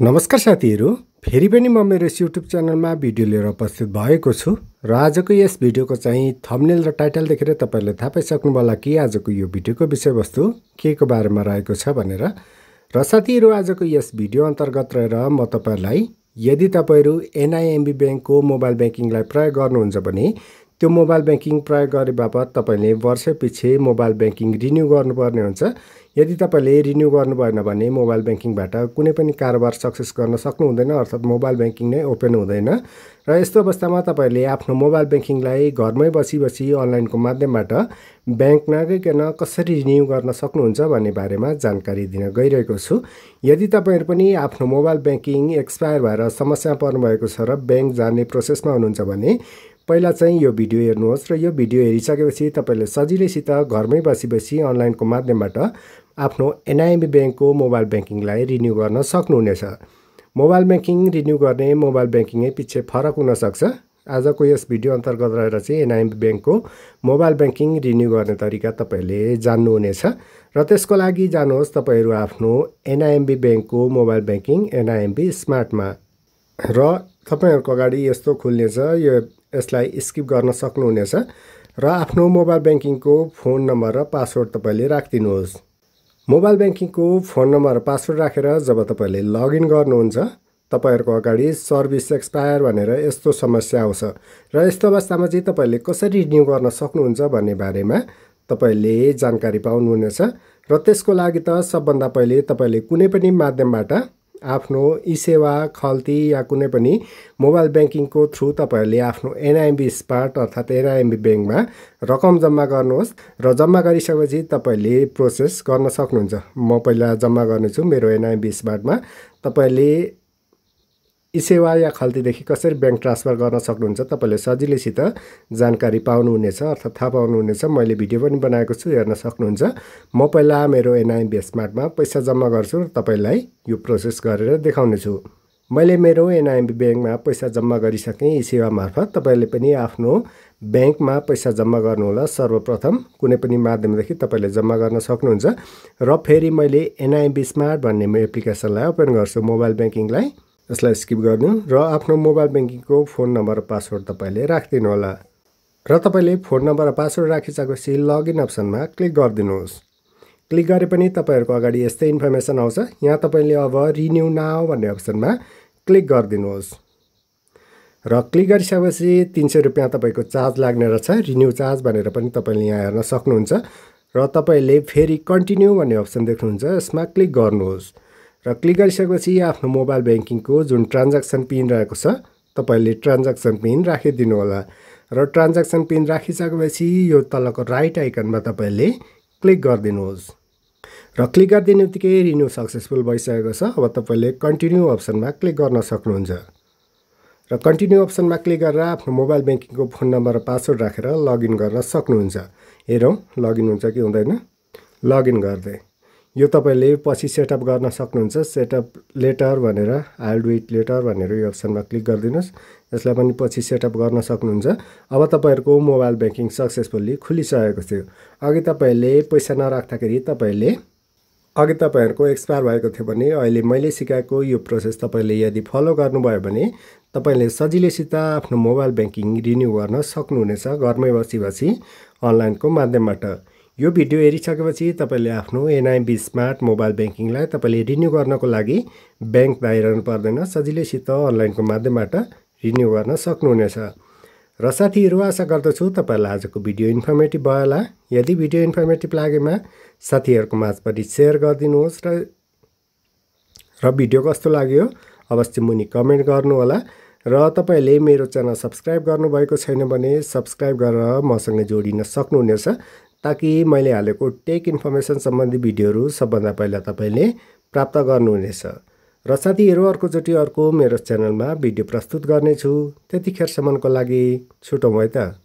नमस्कार साथीहरू, फेरि पनि म मेरो YouTube च्यानलमा भिडियो लिएर उपस्थित भएको छु र आजको यस भिडियोको चाहिँ थम्बनेल र टाइटल देखेर तपाईहरुले थाहा पाइसक्नु होला कि आजको यो भिडियोको विषयवस्तु केको बारेमा रहेको छ भनेर। र साथीहरू, आजको यस भिडियो अन्तर्गत रहेर म तपाईहरुलाई यदि तपाईहरु NIMB बैंकको मोबाइल बैंकिङलाई प्रयोग गर्नुहुन्छ भने त्यो मोबाइल बैंकिङ प्रयोग गरेबापत तपाईले वर्षपछि मोबाइल बैंकिङ रिन्यू गर्नुपर्ने हुन्छ। यदि तपाईले रिन्यू गर्नु भएन भने मोबाइल बैंकिङबाट कुनै पनि कारोबार सक्सेस गर्न सक्नु हुँदैन, अर्थात् मोबाइल बैंकिङ नै ओपन हुँदैन। र यस्तो अवस्थामा तपाईले आफ्नो मोबाइल बैंकिङलाई घरमै बसी अनलाइनको माध्यमबाट बैंक नगइकन कसरी रिन्यू गर्न सक्नुहुन्छ भन्ने बारेमा जानकारी दिन गइरहेको छु। यदि तपाईहरु पनि आफ्नो मोबाइल बैंकिङ एक्सपायर भएर समस्या पर्नु भएको छ र बैंक जाने प्रोसेसमा हुनुहुन्छ भने पहिला चाहिँ यो भिडियो हेर्नुहोस् र यो भिडियो हेरिसकेपछि तपाईले सजिलैसित घरमै बसी अनलाइनको माध्यमबाट आफ्नो NIMB बैंकको मोबाइल बैंकिङलाई रिन्यू गर्न सक्नुहुनेछ। मोबाइल बैंकिङ रिन्यू गर्ने मोबाइल बैंकिङै पछि फरक हुन सक्छ। आजको यस भिडियो अन्तर्गत रहेर चाहिँ NIMB बैंकको मोबाइल बैंकिङ रिन्यू गर्ने तरिका तपाईले जान्नुहुनेछ। र त्यसको लागि जानुहोस् तपाईहरु आफ्नो NIMB बैंकको मोबाइल बैंकिङ NIMB स्मार्टमा। र तपाईहरुको अगाडि यस्तो खुल्नेछ, यसलाई स्किप गर्न सक्नुहुनेछ र आफ्नो मोबाइल बैंकिङको फोन नम्बर र पासवर्ड तपाईले राखिदिनुहोस्। मोबाइल बैंकिङको फोन नम्बर र पासवर्ड राखेर जब तपाईले लगइन गर्नुहुन्छ तपाईहरुको अगाडि सर्भिस एक्सपायर भनेर यस्तो समस्या आउँछ र यस्तो अवस्थामा चाहिँ तपाईले कसरी रिन्यू गर्न सक्नुहुन्छ भन्ने बारेमा तपाईले जानकारी पाउनुहुनेछ। र त्यसको लागि त सबभन्दा पहिले तपाईले कुनै पनि माध्यमबाट आफ्नो ई-सेवा खल्ती या कुनै पनि मोबाइल बैंकिङको थ्रु तपाईहरुले आफ्नो NIMB स्मार्ट अर्थात् NIMB बैंकमा रकम जम्मा गर्नुहोस् र जम्मा गरिसकेपछि तपाईले प्रोसेस गर्न सक्नुहुन्छ। म पहिला जम्मा गर्नेछु मेरो NIMB स्मार्टमा। तपाईले ई-सेवा या खल्तीदेखि कसरी बैंक ट्रान्सफर गर्न सक्नुहुन्छ तपाईले सजिलैसित जानकारी पाउनुहुनेछ अर्थात् थाहा पाउनुहुनेछ। मैले भिडियो पनि बनाएको छु, हेर्न सक्नुहुन्छ। म पहिला मेरो NIMB स्मार्टमा पैसा जम्मा गर्छु र तपाईलाई यो प्रोसेस गरेर देखाउने छु। मैले मेरो NIMB बैंकमा पैसा जम्मा गरिसकेँ ई-सेवा मार्फत। तपाईले पनि आफ्नो बैंकमा पैसा जम्मा गर्नुहोला। सर्वप्रथम कुनै पनि माध्यमदेखि तपाईले जम्मा गर्न सक्नुहुन्छ। र फेरि मैले NIMB स्मार्ट भन्ने एप्लिकेसनलाई ओपन गर्छु, मोबाइल बैंकिङलाई। यसलाई स्किप गर्नु र आफ्नो मोबाइल बैंकिङको फोन नम्बर र पासवर्ड तपाईले राखिदिनु होला। र तपाईले फोन नम्बर र पासवर्ड राखिसकेपछि लगइन अप्सनमा क्लिक गरिदिनुहोस्। क्लिक गरे पनि तपाईहरुको अगाडि यस्तै इन्फर्मेसन आउँछ। यहाँ तपाईले अब रिन्यू नाउ भन्ने अप्सनमा क्लिक गरिदिनुहोस्। र क्लिक गरिसकेपछि 300 रुपैयाँ तपाईको चार्ज लाग्ने रहेछ, रिन्यू चार्ज भनेर पनि तपाईले यहाँ हेर्न सक्नुहुन्छ। र तपाईले फेरि कन्टिन्यू भन्ने अप्सन देख्नुहुन्छ, यसमा क्लिक गर्नुहोस्। र क्लिक गरिसकेपछि आफ्नो मोबाइल बैंकिङको जुन ट्रान्ज्याक्सन पिन रहेको छ तपाईले ट्रान्ज्याक्सन पिन राखिदिनु होला। र ट्रान्ज्याक्सन पिन राखिसकेपछि यो तलको राइट आइकनमा तपाईले क्लिक गरिदिनुहोस्। र क्लिक गरिदिनुबित्तिकै रिन्यू सक्सेसफुल भइसकेको छ। अब तपाईले कन्टिन्यू अप्सनमा क्लिक गर्न सक्नुहुन्छ। र कन्टिन्यू अप्सनमा क्लिक गरेर आफ्नो मोबाइल बैंकिङको फोन नम्बर र पासवर्ड राखेर लगइन गर्न सक्नुहुन्छ। हेरौँ लगइन हुन्छ कि हुँदैन। लगइन गर्दै यो तपाईले पछि सेटअप गर्न सक्नुहुन्छ। सेटअप लेटर भनेर I will do it later भनेर यो अप्सनमा क्लिक गरिदिनुहोस्। यसलाई पनि पछि सेटअप गर्न सक्नुहुन्छ। अब तपाईहरुको मोबाइल बैंकिङ सक्सेसफुली खुलिसकेको थियो। अघि तपाईले पैसा नराख्दाखेरि अघि तपाईहरुको एक्सपायर भएको थियो भने अहिले मैले सिकाएको यो प्रोसेस तपाईले यदि फलो गर्नुभयो भने तपाईले सजिलैसित आफ्नो मोबाइल बैंकिङ रिन्यू गर्न सक्नुहुनेछ घरमै बसी अनलाइनको माध्यमबाट। यो भिडियो हेरिसकेपछि तपाईले आफ्नो NIMB स्मार्ट मोबाइल बैंकिङलाई तपाईले रिन्यू गर्नको लागि बैंक जानु पर्दैन, सजिलैसित अनलाइनको माध्यमबाट रिन्यू गर्न सक्नुहुनेछ। र साथीहरू, आशा गर्दछु तपाईलाई आजको भिडियो इन्फर्मेटिभ भयो होला। यदि भिडियो इन्फर्मेटिभ लागेमा साथीहरुको माझपट्टि शेयर गरिदिनुहोस् र भिडियो कस्तो लाग्यो अवश्य मुनि कमेन्ट गर्नु होला। र तपाईले मेरो च्यानल सब्स्क्राइब गर्नुभएको छैन भने सब्स्क्राइब गरेर मसँग जोडिन सक्नुहुनेछ, ताकि मैले हालेको टेक इन्फर्मेसन सम्बन्धी भिडियोहरू सबभन्दा पहिला तपाईले प्राप्त गर्नुहुनेछ। र साथीहरू, अर्कोचोटि अर्को मेरो च्यानलमा भिडियो प्रस्तुत गर्नेछु। त्यतिखेरसम्मको लागि छुटौँ है त।